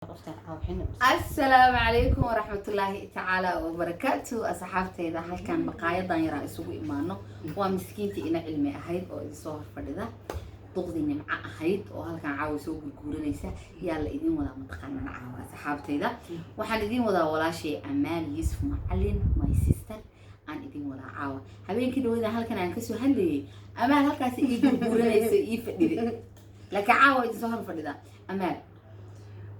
Asalaamu calaykum waraxmatullaahi tacaala wabarakaatu. Asxaabtayda, halkan maqaayadan yaraa isugu imaano. Waa miskiinta ina cilmi ahayd oo idinsoo horfadhida, duqdii Nimco ahayd oo halkan caawa soo gurguuranaysa. Yaa la idin wadaa mataqaanaan? Caawa, asxaabtayda, waxaan idin wadaa walaashay Amaal Yuusuf Macalin, my sister, aan idin wadaa caawa. Habeenkii dhawada halkan aan kasoo hadlayay, Amaal halkaas ii gurguuranaysa, ii fadhiday, laakiin caawa idinsoo hor fadhida. Amaal,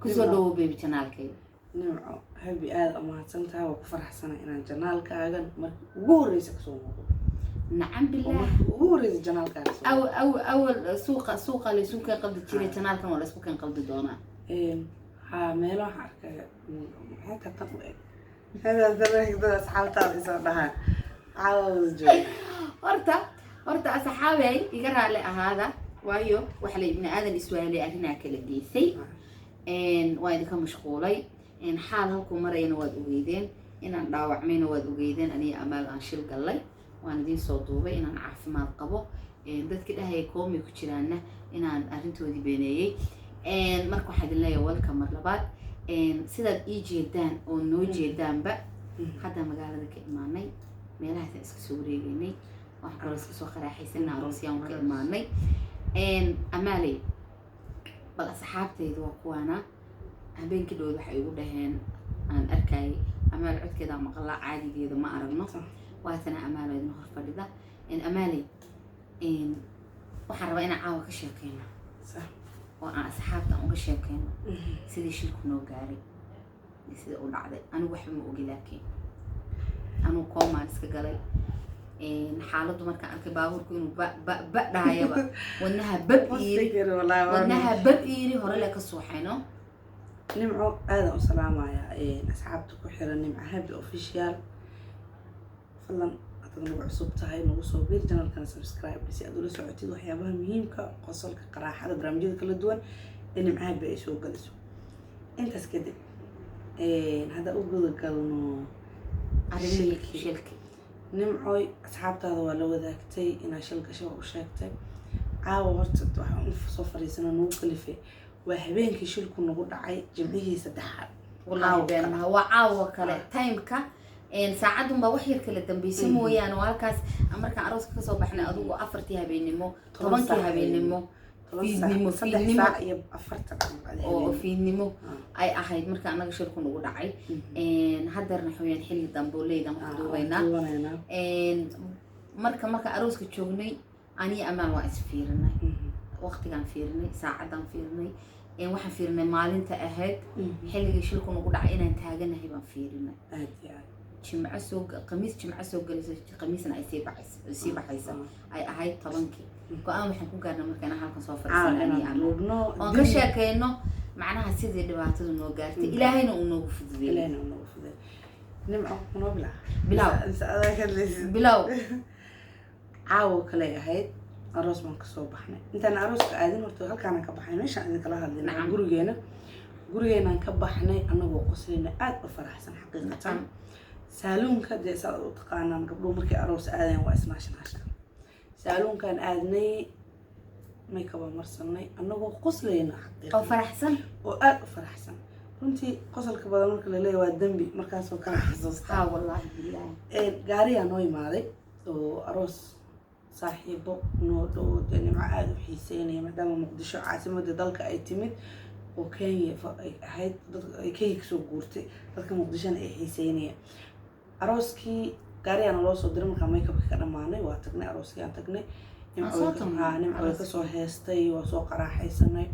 kusoo dhawo baby channelkayga. Nimco Habi, aada u mahadsantahay. Waa ku faraxsana inaan channelkaagan markii ugu horeysa kasoo muuqdo. Nacam. Oo bilaah. Markii ugu horeysa channelkaaga soo aw aw awal suuqa laysu keen qaldi jiray, channelkan waa laysku keen qaldi doonaa. Haa, meelo waxaan arkaya, maxay taa tan u eg dad asxaabtaada isoo dhahaan caawa wada jooga. Horta asxaabey, iga raali ahaada, waayo waxa la ibni aadan iswaalay, arrinaa kala geysay, waa idinka mashquulay. Xaal halkuu marayana waad ogeydeen, inaan dhaawacmayna waad ogeydeen. Aniga Amaal aan shil gallay, waan idiin soo duubay inaan caafimaad qabo. Dadki dhahaya koomay ku jiraanna inaan arrintoodii beeneeyey. Marka waxaa idin leeyahay welcome mar labaad. Sidaad ii jeedaan oo noo jeedaanba, hadda magaalada ka imaanay, meelahaasaan iska soo wareegeynay, wax kaloo iska soo qaraaxaysana, aroosyaan ka imaanay. Amaaley, bal asxaabtayda waa kuwaana. Habeenkii dhowd waxay igu dhaheen, aan arkayay, Amaal codkeeda maqlaa, caadigeeda ma aragno. Waatana Amaalo idin hor fadhida. Amaaley, waxaan rabaa inaan caawa ka sheekeyno oo aan asxaabta aan uga sheekeyno sidii shilku noo gaaray iyo sida u dhacday. Anigu waxba ma ogi, laakiin anugu koomaan iska galay. Xaaladdu markaan arkay baabuurku inuu ba ba ba dhahayaba, wadnaha bab iiri, wadnaha bab iiri, hore le ka suuxayno. Nimco, aadaan u salaamayaa asxaabta ku xiran Nimco Habi Official. Fadlan, hadaad nagu cusub tahay, nagu soo biir channelkana, subscribe si aad ula socotid waxyaabaha muhiimka, qosolka, qaraaxada, barnaamijyada kala duwan ee Nimco Habi ay soo galiso. Intaas kadib, hadda u guda galno arrimihii shilkii. Shilki. Nimcoy, asxaabtaada waa la wadaagtay inaa shil gashay, waa u sheegtay. Caawa horta waxaan u soo fadhiisana nagu kalifay waa habeenkii shilku nagu dhacay, Jimcihii saddexaad. Wallahi Caawa been kale. Maha, waa caawa kale. Timeka saacadun baa wax yar kala dambeysay mooyaane. Waa halkaas markaan arooska kasoo baxnay, adigu 4tii habeennimo, 10 10kii saac habeennimo, 10 saac, fiidnimo, 3 fiidnimo. saac iyo 40 camal oo habeenimo. Fiidnimo ay ahayd marka anaga shilku nagu dhacay. Haddeerna xawayaan xilli dambe oo leydan wax duubaynaa. Duubanaynaa. Marka arooska joognay, aniyo Amaan waa is fiirinay, waqtigaan fiirinay, saacaddaan fiirinay, waxaan fiirinay maalinta ahayd, xilligii shilku nagu dhacay inaan taaganahay baan fiirinay. Aad iyo aad. Jimco soo, Khamiis Jimco soo gelayso, Khamiisna ay sii baxayso, sii baxaysa ay ahayd 10kii. Go-aan waxaan ku gaarnay marka inaan halkan soo caawa fadhiisano aniyo inaan Amaan duubno, oon ka sheekeyno macnaha sidii dhibaatadu noo gaartay, Ilaahayna uu noogu fududeeyey. Ilaahna uu noogu fududeeyey. Nimco, noo bilaa. Bilaw. Mise adaa ka hadlaysid? Bilow. Caawo kale ahayd, aroos baan kasoo baxnay. Intaan arooska aadin horta, halkaanaan ka baxnay, meeshaan idinkala hadlay. Gurigeenaan ka baxnay anagoo qoslayna, aada u faraxsan xaqiiqatan. Saaluunka dee saad u taqaanaan, gabdhuhu markay aroos aadeen waa isnaashnaashaan. Saaluunkaan aadnay, makeup baan marsanay anagoo qoslayna oo xaqiiqatan faraxsan. Oo aada u faraxsan. Runtii qosolka badan marka laleeyahay waa dembi, markaasoo kala xasuusta. Haa, wallaahi bilaahi. Gaariyaa noo imaaday oo aroos saaxiibo noo dhow, dee Nimco aada u xiiseynaya, maadaama Muqdisho caasimadda dalka ay timid oo Kenya ay ahayd, dadka ay Kenya kasoo guurtay, dadka Muqdishona ay xiiseynayaan. Arooskii gaariyaana loo soo diray. Markaa makeupka ka dhamaanay, waa tagnay arooskii, aan tagnay. Waa soo tagnay. Haa, Nimco way kasoo heestay, waa soo qaraaxaysanay.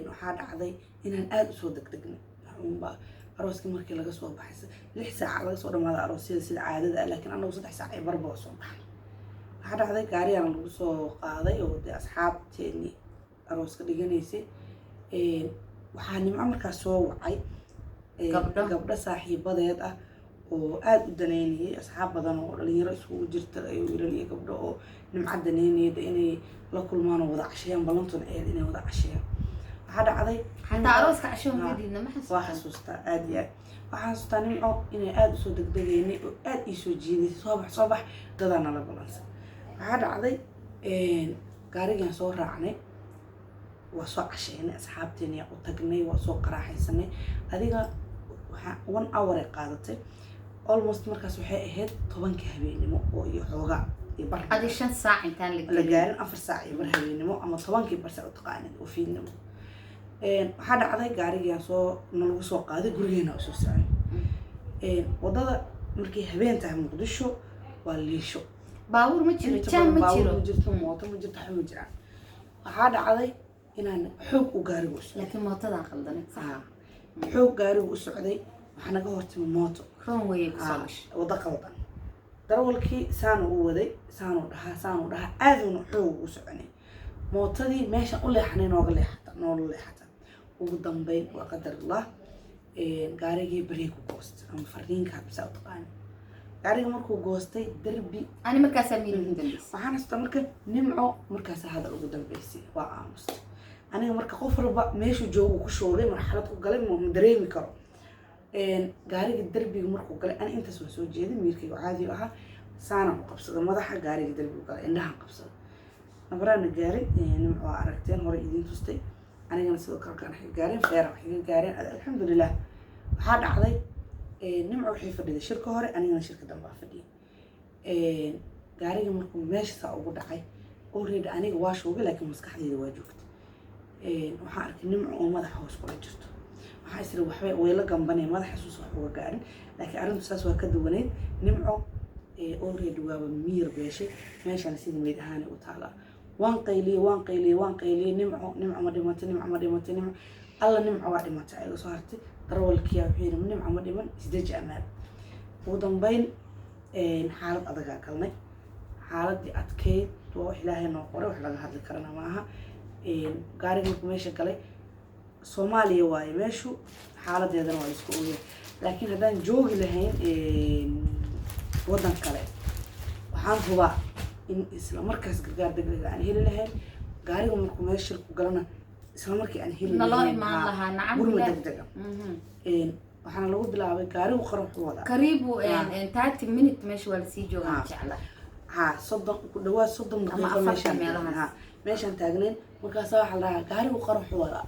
Waxaa dhacday inaan aada usoo degdegnay unba. Arooskii markii laga soo baxay, 6 saaca laga soo dhamaada aroosyada sida caadada ah, laakiin anagu 3 saac iyo barba waa soo baxnay. Waxaa dhacday gaariyaana lagu soo qaaday oo dee asxaabteeni arooska dhiganaysay. Waxaa Nimco markaas soo wacay Gabdho. Gabdho saaxiibadeed ah oo aada u daneynayay, asxaab badan oo dhalinyaro iskugu jirta, ay wiilal iyo gabdho oo Nimco daneynayay de inay la kulmaan oo wada cashayaan. Ballantuna ahayd inay wada cashayaan. Waxaa dhacday xataa arooska casho Haa. ma diidna, ma waa xasuustaa? Xasuustaa aada iyo aad. Waxaan xasuustaa, Nimco, inay aada usoo degdegaynay oo aada iisoo jiidaysay: "Soo bax, soo bax, dadaa nala balansan." Waxaa dhacday gaarigaan soo raacnay. Waa soo casheynay, asxaabteena u tagnay, waa soo qaraaxaysanay. Adiga waxaa one hour ay qaadatay almost. Markaas waxay ahayd 10-ka habeenimo oo iyo xoogaa iyo bar. Adi 5 saac intaan la la gelin. Gaarin 4 saac iyo bar habeenimo ama 10-kii bar saa u taqaanid oo fiidnimo. Waxaa dhacday gaarigaan soo nalagu soo qaaday, gurigeena u soo socon. Wadada markay habeen tahay Muqdisho waa liisho. Baabuur ma jiro. Inta Jam badan ma baabuur jiro. Ma jirto, mooto ma jirto, waxba ma jiraan. Waxaa dhacday inaan xoog u gaarigu u socday. Laakiin mootadan qaldanay, sax. Haa, xoog gaarigu u socday, waxaa naga hortimi mooto. Roon weyay kusoo gashay. Waddo qaldan. Darawalkii saanu u waday, saanu dhahaa, saanu dhahaa, aaduuna xoog ugu soconay. Mootadii meesha u leexanay nooga leexata, noola leexata. Ugu dambeyn waa qadar Allah, gaarigii bareegu goosta ama fariinka bisa u taqaani. Gaariga markuu goostay derbi. Ani markaasaa miir ugu dambeysay. Waxaan xasuustaa marka Nimco markaasa hadal ugu dambeysay, waa aamustay. Aniga marka qof walba meeshuu joogo ku shoogay, marxalad ku galay, ma dareemi karo. Gaariga derbiga markuu galay, ani intaas waan soo jeeday, miirkaygu caadi u ahaa. Saanaan u qabsaday madaxa, gaariga derbigu galay, indhahaan qabsaday, nabaraana gaaray. Nimco waa aragteen, hore idiin tustay. Anigana sidoo kale kaan waxay gaareen, feera waxay ka gaareen. Alxamdulilah. Waxaa dhacday Nimco waxay fadhiday shirka hore, anigana shirka dambaa fadhiyay. Gaariga markuu meesha saa ugu dhacay, already aniga waa shoogay, laakiin maskaxdayda waa joogtay. Waxaan arkay Nimco oo madaxa hoos kula jirto. Waxaa isiri waxba way la gambanaya, madaxa suus wax uga gaarin, laakiin arrintu saas waa ka duwaneyd. Nimco already waaba miyir beeshay, meeshana sidii meyd ahaanay u taalaa. Waan qayliyey, waan qayliyey, waan qayliyey: "Nimco, Nimco ma dhimatay? Nimco ma dhimatay? Nimco, alla, Nimco waa dhimatay!" Ayaga soo hartay. Darawalkiyaa wuxuu yidhi: "Nimco ma dhiman, isdeji, amaal." Ugu dambeyn xaalad adagaa galnay. Xaaladii adkeyd waa wax Ilaahay noo qoray, wax laga hadli karana maaha. Gaariga markuu meesha galay, Soomaaliya waaye meeshu, xaaladeedana waa laisku ogyahay, laakiin haddaan joogi lahayn waddan kale, waxaan hubaa in isla markaas gargaar degdeg aan heli lahayn. Gaariga markuu meesha shirku galana, isla markii aan heli naloo lahayn, imaan haa, lahaa, nacam. gurma Bilaah. Degdega. Waxaana lagu bilaabay gaarigu qaran wuxuu wadaa Karibu 30 minute meesha waa lasii joogaan. Jecla. Haa, 30, ku dhawaad 30 Ama daqiiqo 40 meeshaan meelahaas. Haa, meeshaan taagnayn. Markaasaa waxaa la dhahaa gaarigu qaran wuxuu wadaa,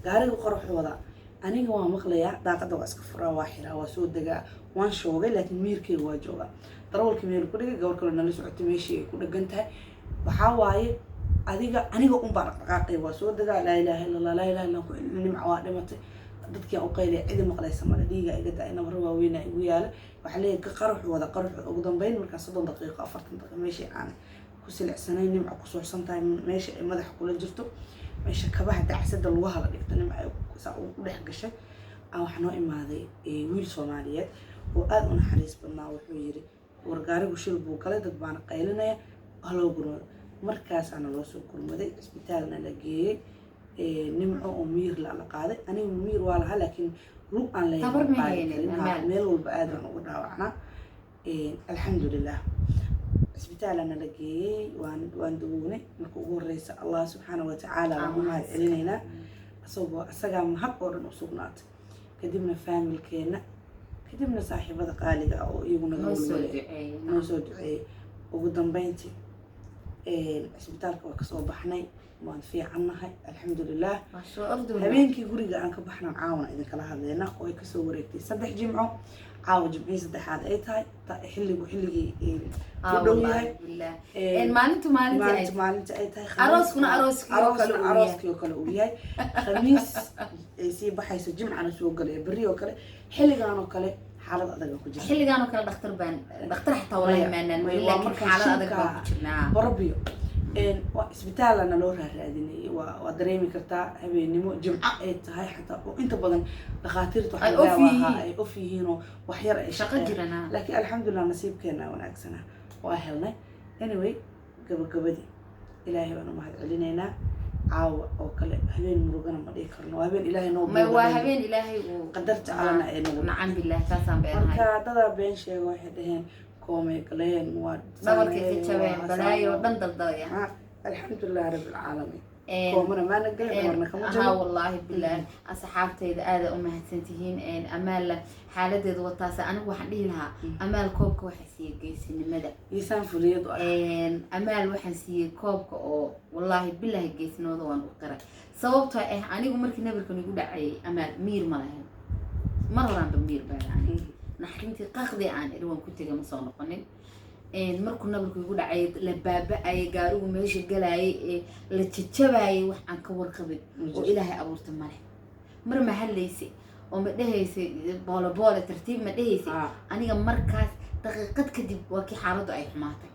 gaarigu qaran wuxuu wadaa. Aniga waa maqlayaa, daaqada waa iska furaa, waa xiraa, waa soo degaa. Waan shoogay, laakiin miirkeyga waa joogaa. Darawalkii meel ku dhigay, gabar kaloo nala socotay meeshii ay ku dhagan tahay. Waxaa waaye adiga aniga unbaa dhaqdhaqaaqay, waa soo degaa: "Laa ilaaha illa Allah, laa ilaha illa Allah." Nimca waa dhimatay. Dadkii aan u qaylaya, cidi maqlaysa male. Dhiiga iga da-ay, nabaro waaweynaa igu yaala. Waxaa leeyahay qaraxu wada, qaraxu. Ugu dambeyn markaa 30 daqiiqo, 40 daqiiqo meeshii aan ku silicsanayn, Nimca ku suuxsan tahay, meesha ay madaxa kula jirto, meesha kabaha dacsada lugaha la dhigto, Nimca ay saa u dhex gashay, aan waxaa noo imaaday wiil Soomaaliyeed oo aada u naxariis badnaa. Wuxuu yiri: "War, gaarigu shil buu galay, dad baana qaylinaya, haloo gurmado." Markaasaana loo soo gurmaday, cisbitaalna la geeyey. Nimco oo miir la qaaday. Aniga miir waa lahaa, laakiin lug aan leeyahay Tabar ma qaadi haynin, karin. Haa, amaal. Meel walba aad baan uga dhaawacnaa. Alxamdulilah, cisbitaalana la geeyey, waan dawownay. Marka ugu horeysa Allah subxaana watacaala waan u mahad celinaynaa, isagoo isagaa mahad oo dhan u sugnaatay, kadibna faamilkeena, kadibna saaxiibada qaaliga ah oo iyagu naga Noo soo walwalay, duceeyey. Noo soo duceeyey. Ugu dambeyntii cisbitaalka waa kasoo baxnay, waan fiicannahay, alxamdulilah. Waa soo orduna. Habeenkii guriga aan ka baxnan caawana idinkala hadlayna oo ay kasoo wareegtay 3 jimco, caawa jimcihii saddexaad ay tahay, xilligu xilligii ku dhow yahay. Billaah. Maalintu maalintii ay Maalinta ay tahay. Arooskuna arooskii oo kale Arooskuna uu yahay. Arooskii oo kale uu yahay. Khamiis ay sii baxayso, jimcana soo galaya, berri oo kale, xilligan oo kale xaalad adag aan ku jirta. Xilligan oo kale dhakhtar baan, dhakhtar xataa walahi Maya, maanaan maya, weli, waa laakiin markaan xaalad adag shilka baan ku jirnaa. Barabiyo waa isbitaalana loo raaraadinayay. Waa dareemi kartaa habeenimo jimco ay tahay xataa oo inta badan dhakhaatiirta Ay waxaa laga off yaabaa yihiin. Ay off yihiin oo wax yar ay shaqo shaqeeyaan. jirana. Laakiin alxamdulilah, nasiibkeena wanaagsana, waa helnay. Anyway, gabagabadii Ilaahay baan u mahad celinaynaa. Caawa oo kale habeen murugana ma dhihi karno, waa habeen Ilaahay noo Ma waa boogaday. Habeen Ilaahay uu Qadarta Allana ay nagu Nacam billaah, saasaan beenahay. Marka dadaa been sheego, waxay dhaheen koomay galeen, waa Dhabarkay ka saameeyeen, jabeen, waa balaayo saameeyeen. dhan daldalaya. Alxamdulilah rabbi alcaalamiin. Koomana maana gelin, warna kama Haa. jiro. Wallaahi bilaahi, asxaabtayda aada u mahadsantihiin. Amaalla xaaladeedu wataas. Anigu waxaan dhihi lahaa, Amaal koobka waxaa siiyey geesinimada. Miisaan fuliyad u ah. Amaal waxaan siiyey koobka oo wallaahi bilaahi geesinimada waan u qiray, sababtoo ah anigu markii nabarkan igu dhacayay, Amaal miir ma lahayn. Mar horaanba miir baa aniga naxdintii qaqdi aan iri waan ku tegay, ma soo noqonin. Markuu nabarku igu dhacay, la baaba-ayay, gaarigu meesha galayay ee la jajabayay, wax aan ka warqabin oo Ilaahay abuurta male. Mar ma hadlaysay oo ma dhehaysay boole boole, tartiib ma dhehaysay. Aniga markaas daqiiqad kadib waa kii xaaladdu ay xumaatay.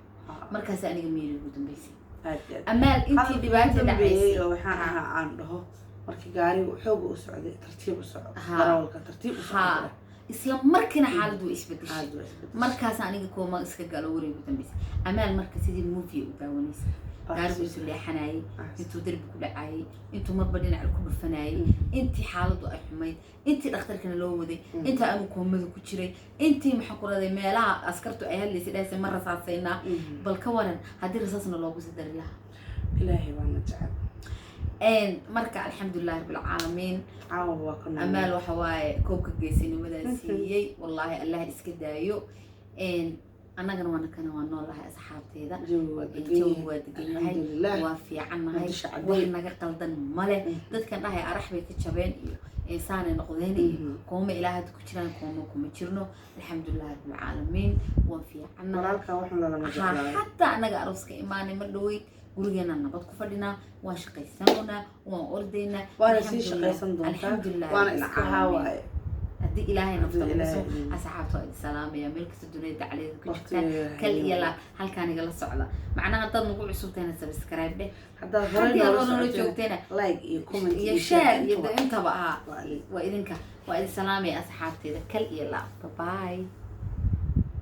Markaas aniga miiri ugu dambeysay. Aad iyo aad. Amaal intii Hadalkii dhibaata ugu dambeeyey dhacaysay oo waxaan ahaa aan dhaho, markii gaarigu xooga u socday, tartiib u soco, darawalka tartiib u soco. Isla markiina xaaladdu way isbedeshay. Aad waa isbedeshay. Markaas aniga kooma iska galo, wareeg ugu dambeysay. Amaal marka sidii movie u daawanaysay, gaarigu isu leexanayay, intuu darbi ku dhacayay, intuu marba dhinac ku dhufanayay, intii xaaladdu ay xumayd, intii dhakhtarkana loo waday, inta anu koomada ku jiray, intii maxaan ku raday, meelaha askartu ay hadlaysay, dhahaysa ma rasaasaynaa. Bal ka waran haddii rasaasna loogu sii dari lahaa? Ilaahay baana jecel. Marka alxamdulilahi rabbilcaalamiin. Caawa waa ka nool. Amaal waxa waaye koobka geesinimadaa siiyey. Wallaahi Allah iska daayo. Annagana waana kana waa noolahay, asxaabteeda. Jawi waa degan Jawi yahay. waa degan yahay. Alxamdulilah. Waa fiicannahay. Muqdisho cadday. Wax naga qaldan male. Dadkan dhahay arax bay ka jabeen iyo saanay noqdeen iyo kooma ilaa hadda ku jiraan, kooma kuma jirno. Alxamdulilah rabbilcaalamiin, waan fiicannahay. Walaalka waxan lalama Ha. Jeclaayo. Xataa annaga arooska imaanay mar dhaweyd, gurigeena nabad ku fadhinaa, waan shaqaysanaynaa, waan ordaynaa. Waana sii Alxamdulilah. shaqaysan doontaa. Alxamdulilah Waana iska rabbilcaalamiin. haawaaye. Haddii Ilaahay nafta Haddii lagu soo Ilaahay. Asxaabta waa idin salaamaya meel kasta dunida dacaleeda ku jirtaan. Waqtiga. Kal iyo laa halkaan igala socda. Macnaha haddaad nagu cusubtayna, subscribe dheh. Haddaad horey Haddii aad noola hore noola socotayna, joogtayna, like iyo comment iyo share iyo intaba. Intaba ahaa. Waa idin. Waa idinka, waa idin salaamaya asxaabteeda, kal iyo laa. Bye bye.